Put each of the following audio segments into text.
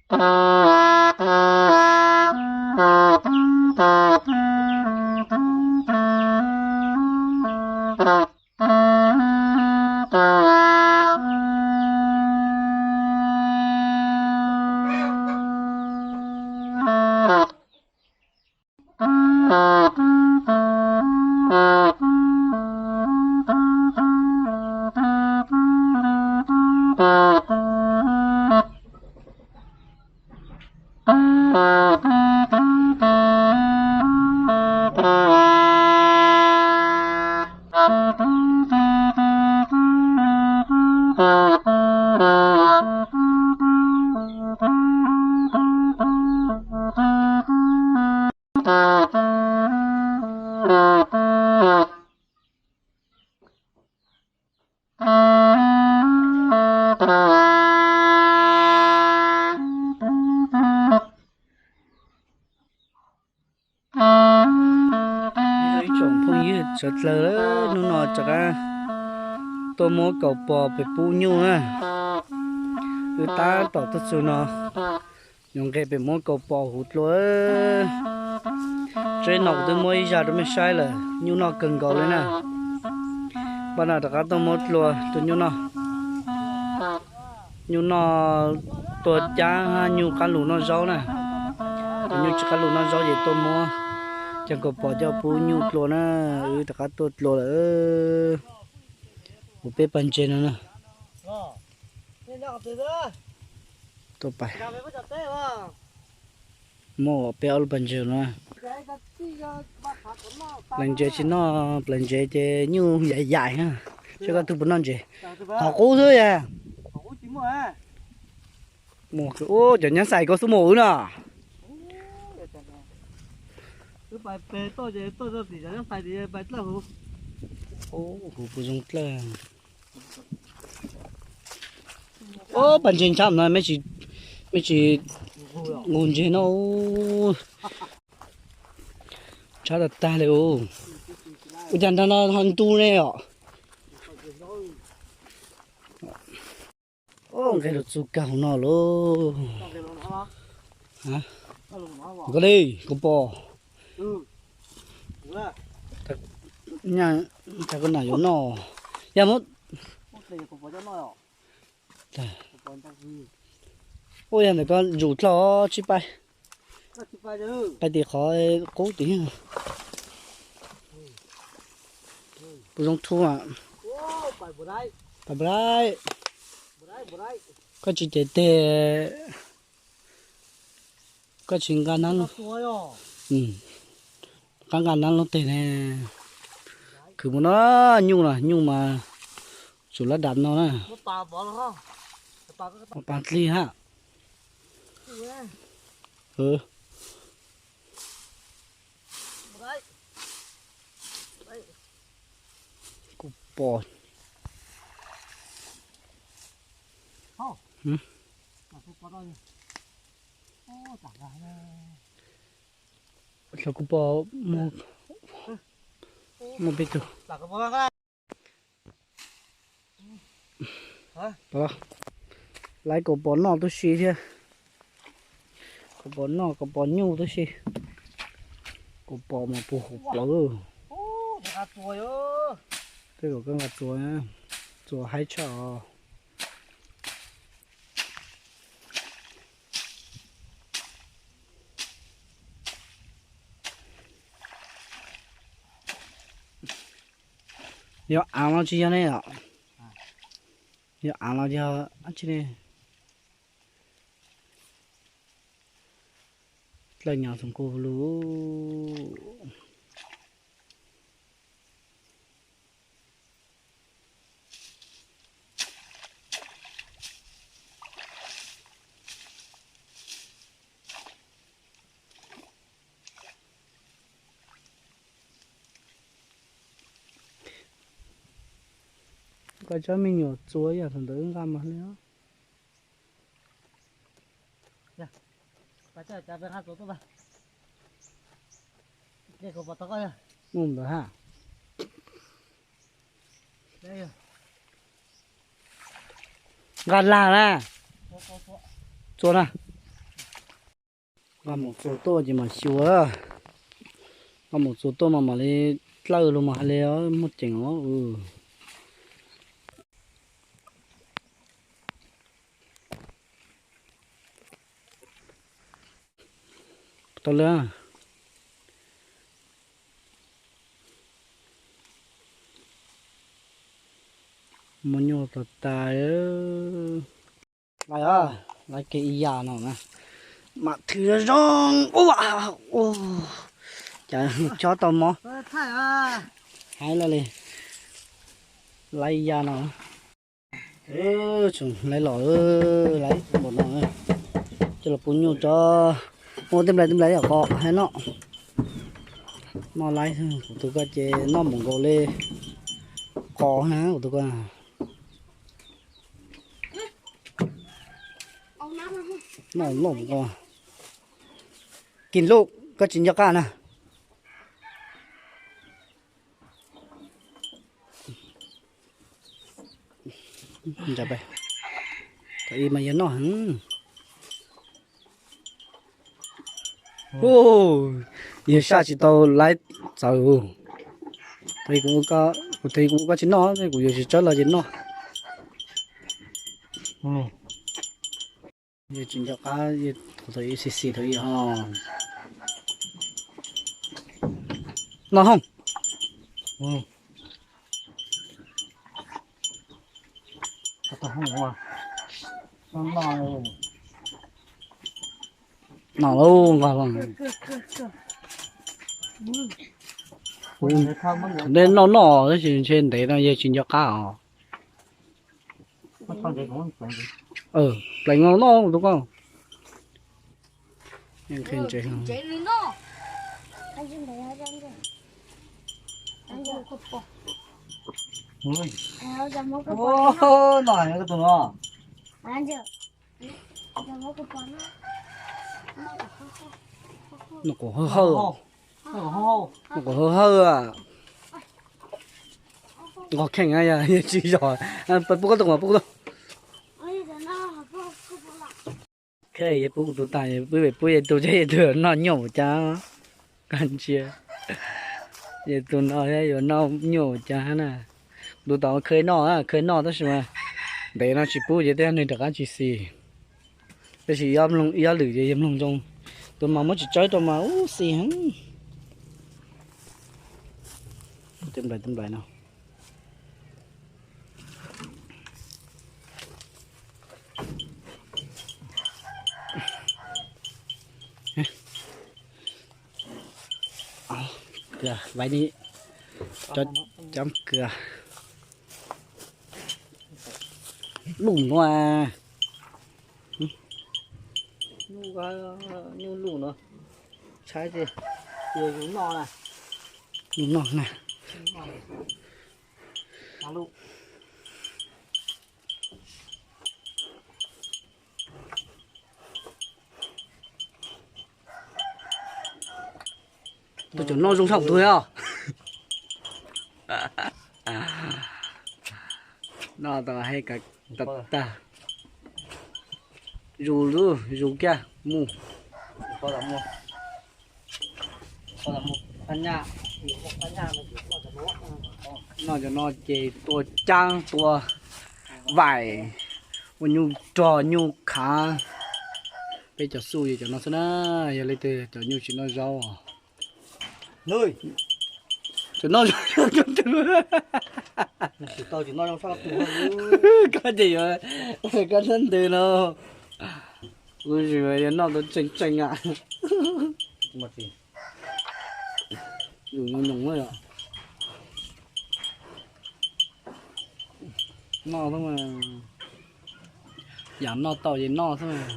Ib tsoom phooj ywg sawv dlawg, hnub no rov qab tuaj muab kaus pos pem pub nyuj na. Wb tab tom tuaj txug no, yuav nqes pem muab kaus pos huv dlua. Tsev no kuv twb muab ib zaj rau mej saib lawm, nyuj noj kawg nkaus li na. Npaj no rov qab tuaj muab dlua rau nyuj noj. Nyuj noj tuag cab hab nyuj qab lug noj zaub na. Cov nyuj tsis qab lug noj zaub ces tuaj muab cov kaus pos coj pub nyuj dlua na. Wb rov qab tuaj dlua lawm. Ua peb pawg ntses no na. Tuaj pais. Muab peb ob lub pawg ntses no. Pleev ntses tsis noj pleev ntses ces nyuj yaim yaim na. Saib koj tug puas noj ntses. Qhov qub xwb yag. Ua cov nyab xais koj xub mus wb no. Huv puas zoo dlawg. Pawg ntses ntshab no, mej tsis nqus ntses no. Ntshab tag tag li. Ua cas nrag no ho ntu ne os? Nqes los txug kag hauv no lauj. Koj li, kaus pos. Nyaj, koj nam yuav noj. Yog muab ua yog ntawm koj zus dlhau tsib pab. Pais tim qhov qub tim. Puas zoo thu? Pais npais, koj tsis cev teg, koj tsis nqa nab, qab nqa nab lub teg ne. Khwv mus no, nyuj no, nyuj mas tsum lab dam no na. Pas dlig hab. Kuv pom. Los kuv pom muaj peb tug. Laiv kaus pos noj tub si thiab. Kaus pos noj kaus pos nyuj tub si. Kaus pos mas puag huv plawv. Tej zaum koj nqa txuas, txuas haib tshaj os. Yog av los tsis yog ne os? Yog av los yog dab tsi ne? Dlawg nyom txoos kuv lug. Koj cov me nyuam txuas yam thaum ntawd nqa mas li. Mus ntawd ha. Nqa lag na. Txuas na. Nqa mus txuas tuaj ces mam xyuas. Nqa mus txuas tuaj mas mam li dlawj los mas hais li muaj ceem os. Tau lawm. Muaj nyuj tas tas. Laiv, laiv kiag ib yam no na. Mam thwv zoo zoo. Ua, ua, cas chob tau mob. Hais lawm li. Laiv ib yam no. Tseem laiv los, laiv npaum no. Coj los pub nyuj tso. Muaj tej nplai tej nplai yom, qos hais noj. Noj laiv, kuv tus ko ces noj npaum nkaus li qos na kuv tus ko. Noj noj npaum nkaus. Kis luj koj tsis nco qab na. Thaum ub mas yog noj heev. Yog saj tsis tau laiv txawv. Kuv, kuv ua koj tsis noj, kuv yuav tsis tsawb los ces noj. Yog tsis nco qab, thaum ub xis xis thaum ub ho. Noj hooj. Noj lauj, nqa los. Thaum ub noj noj tab sis ntshe ntev no yog tsis nco qab os. Pleev no noj tus ko. Noj tus no. Noj quav hawj hawj. Noj quav hawj hawj. Nqos kheej yog tsis zog. Pub koj tus, pub koj tus. Yog pub kuv tus tas, pub pub yog tus, yog tus noj nyuaj ua cas. Koj ntsia, yog tus no thiab yuav noj nyuaj ua cas na. Tus tom khawj noj, khawj noj tab sis mas ntev no tsis pub ces tej neeg rov qab tsis xis. Tab sis ib ob lwm ces yog mloog zoo. Tus mas muab tsis tsawb rau mas ub xis heev. Tej nplai tej nplai no. Vaiv ni, cov kws lub no, nyuj lub no, tshaib ces yus noj na. Yus noj na. Tus cov noj zoo tshaj tus os. Noj tau hais tag tag. Zus lub zus kiag mus. Noj cov no ces tua caab tua vaim, ua nyuj rog nyuj khav. Peb cov xuj yog cov no xwb na, yog leej twg cov nyuj tsis noj zaub. Cov noj zaub, koj ces yuav, koj ntxhab ntws no, kuv zus yuav noj tau tseeb tseeb a. Yus nyoos nyoos yom. Noj xwb mas, yam noj tau ces noj xwb mas.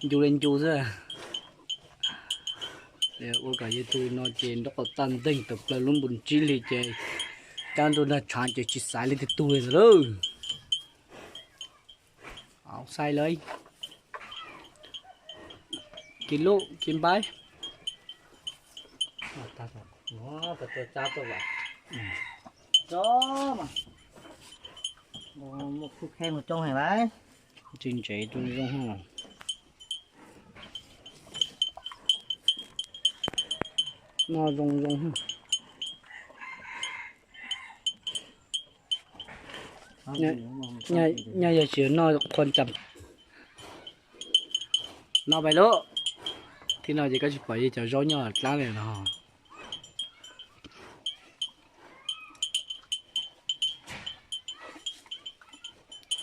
Ncu li ncu xwb. Ua kom yog tus no ces nraub qaum tag nteeg tawm plaws lub npus ntsib li ces cab nrug nrag tshav ces tsis xaiv li tus tug li ntawd lawm. Xaiv lawm. Kis lub kis npaib. Muaj khub kheej mus coob heev lawm. Tsis ntsev tus zoo. No zoo zoo. Nyob yog tsis noj qhuav cam. No pais lub. Thib no ces koj tsis pom yog cov zaub nyob dlaab li no.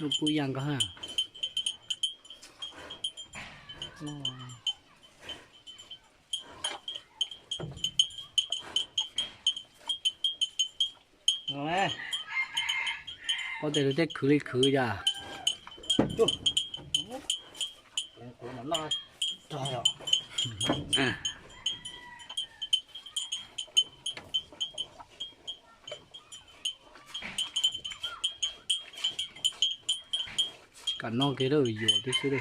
Lub pub yaj nkoj ha. Ua tes lug tej khwv li khwv yom. Tsis kam noj kiag lawm, yuam tib xwb li.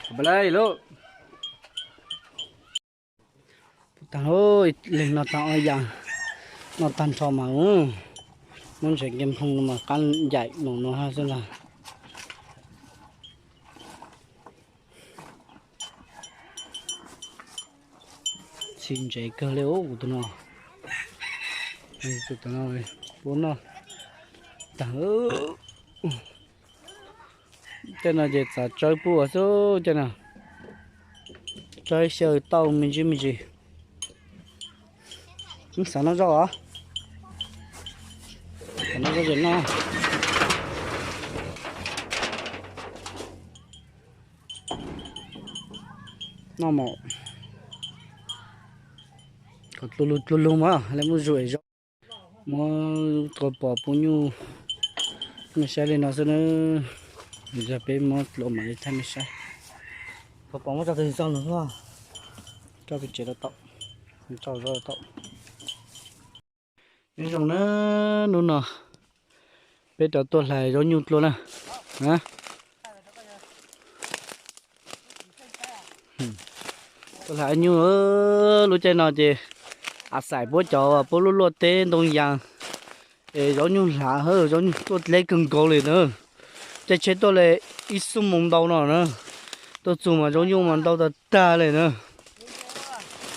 Pab lawm lub. Tag lub, leeg no tag ob yaam, noj tag nrho mas muab ntsev nce nphoo no mas qaab ncaim no no hab xwb ntag. Txhim ntsev kawg li kuv tus no. Tus no puab noj tag. Tej no ces txav tsawb pub ua xwb tej no. Tsawb xyaw tauj me ntsis me ntsis. Xav noj zaub os. Xav noj zaub ces noj. Noj mas kom dlua lug dlua lug mas le muab zuj es zaub. Muab tua pos pub nyuj. Nej saib li no xwb na. Yog peb muab dlua mam li thaij nej saib. Tua pos muab tso twg tso no, tso pem tsev los tau, tso zaub los tau. Nyob zoo na, hnub no peb rov tuaj hlais zaub nyuj dlua na. Tuaj hlais nyuj, lub caij no ces a xais puab cov puab lub luaj teb ntoo yas es zaub nyuj hlav, zaub nyuj tuaj dleb kawg nkaus li na. Caij tsheb tuaj li ib xuab moos ntau no na. Tuaj txug mas zaub nyuj mas ntau tag tag li na.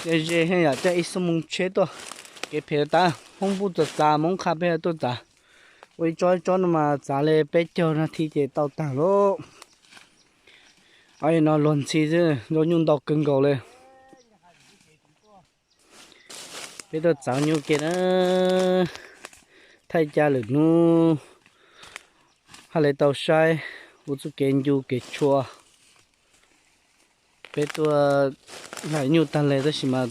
Ze ze yam caij ib xuab moos tsheb tuaj, kev phem tas, Hmoob puj txav txav, Hmoob qha peb tuaj txav. Ua ib tsob ib tsob no mas txav li peb caug nas this ces tau tag lauj. Ob no luag ntxhi xwb, zaub nyuj ntau kawg nkaus li. Peb tuaj txav nyuj kiag na, thaij ca lwm hnub hab li tau saib ua txuj kev ncu kev tshua. Peb tuaj hlais nyuj tag li tab sis mas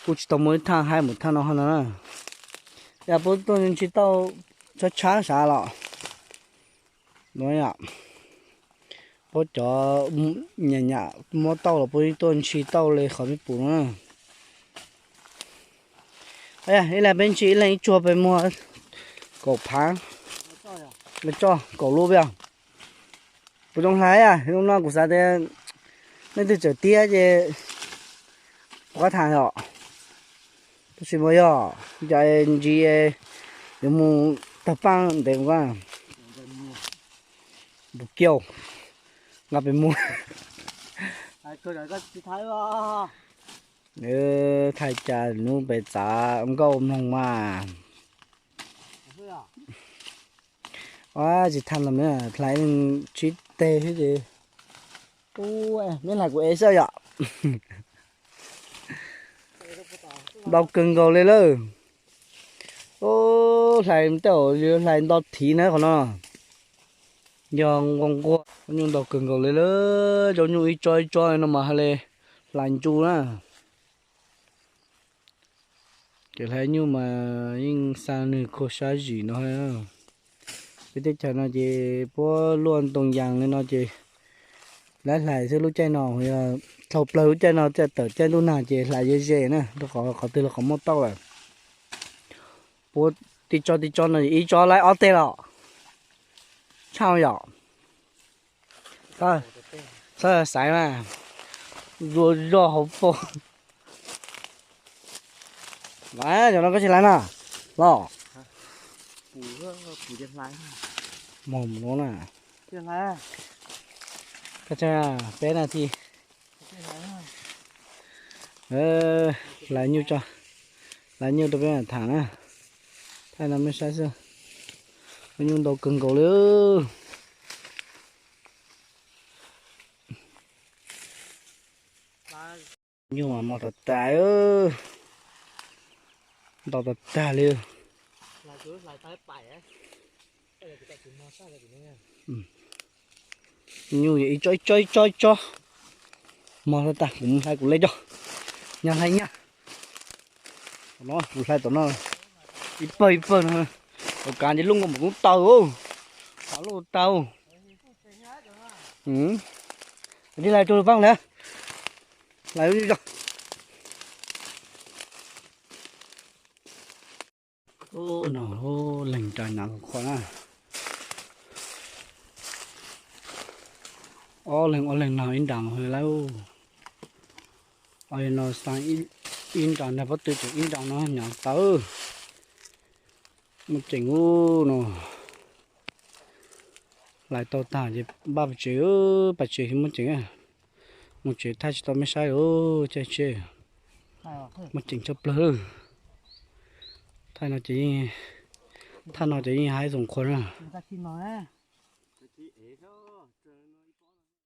kuj tsis tau muaj ib thaj haib mus thaj no ho no na. Yog puab tuaj ntshis tauj tshab tshab sav los, puab cov nyam nyam muab tauj los puab tuaj ntshis tauj li qhov peb pum no na. Ib leeg peb ntshis ib leeg ib tsuag peb muag kaum phav, tso kaum lub peb. Kuv zoo hlais, zoo no kuv xav tias leej twg txawm tiab ces kuv qab tham os. Tab sis mas yog cas ntsis yuav mus tawg paaj ntev mus, npus kiau nqa pem muag. Thaij cas nub pem txav nkauj mloog mas. Tsis tham los hlais tsib teg xwb ces, neb hlais kuv ev xwb yom. Ntau kawg nkaus li lawm. Hlais tej zaum hlais nto thiv na qhov no. Yog nquag nquag, zaub nyuj ntau kawg nkaus li lawm, zaub nyuj ib tsob ib tsob no mas hais li hlais ncu na. Ces hlais nyuj mas yeej xa nwg khuab sab zim no. Peb teb chaws no ces puab luaj ntoo yas li no ces lawv hlais xwb lub caij no, yog dhau plaws lub caij no txawm tawm caij ntuj nag ces hlais ze ze na, rau qhov qhov twg los qhov muaj tauj lawm. Puab tib tsob tib tsob no ib tsob laib ob teg los tshaj yom. Xaiv mas, zuag zog hauv paus. Cov no koj tsis hlais na los? Mos no na. Koj tsa peb na thi. Hlais nyuj tso, hlais nyuj rau peb tham na. Thaij no mej saib xwb, nyuj ntau kawg nkaus li. Nyuj mas mos tas tas, ntau tas tas li. Nyuj ib tsob ib tsob ib tsob ib tsob. Mos tas tas, kuv mus hlais kuv le coj. Nyaj hlais nyaj. Tom no kuv hlais tom no, ib pawg ib pawg no. Tom kav ces lub nkaus npaum lub taw, lub taw. Tig hlais rau Vaj lawm. Hlais lub nyuj coj. No leeg ras nyav qhuav na. Ob leeg ob leeg no ib nra lawm. Os, no xaa ib nra nrag pob tw tseem ib nra no nyav tawv. Muaj ceem ub no. Hlais tau tag ces npaj pais tsev, pais tsev thiaj muaj ceem. Mus tsev thaij tsis tau mej saib lawm, caij tsheb. Muaj ceem tshaj plawg. Thaij no ces, thaij no ces yeej haib xoom qhuav na.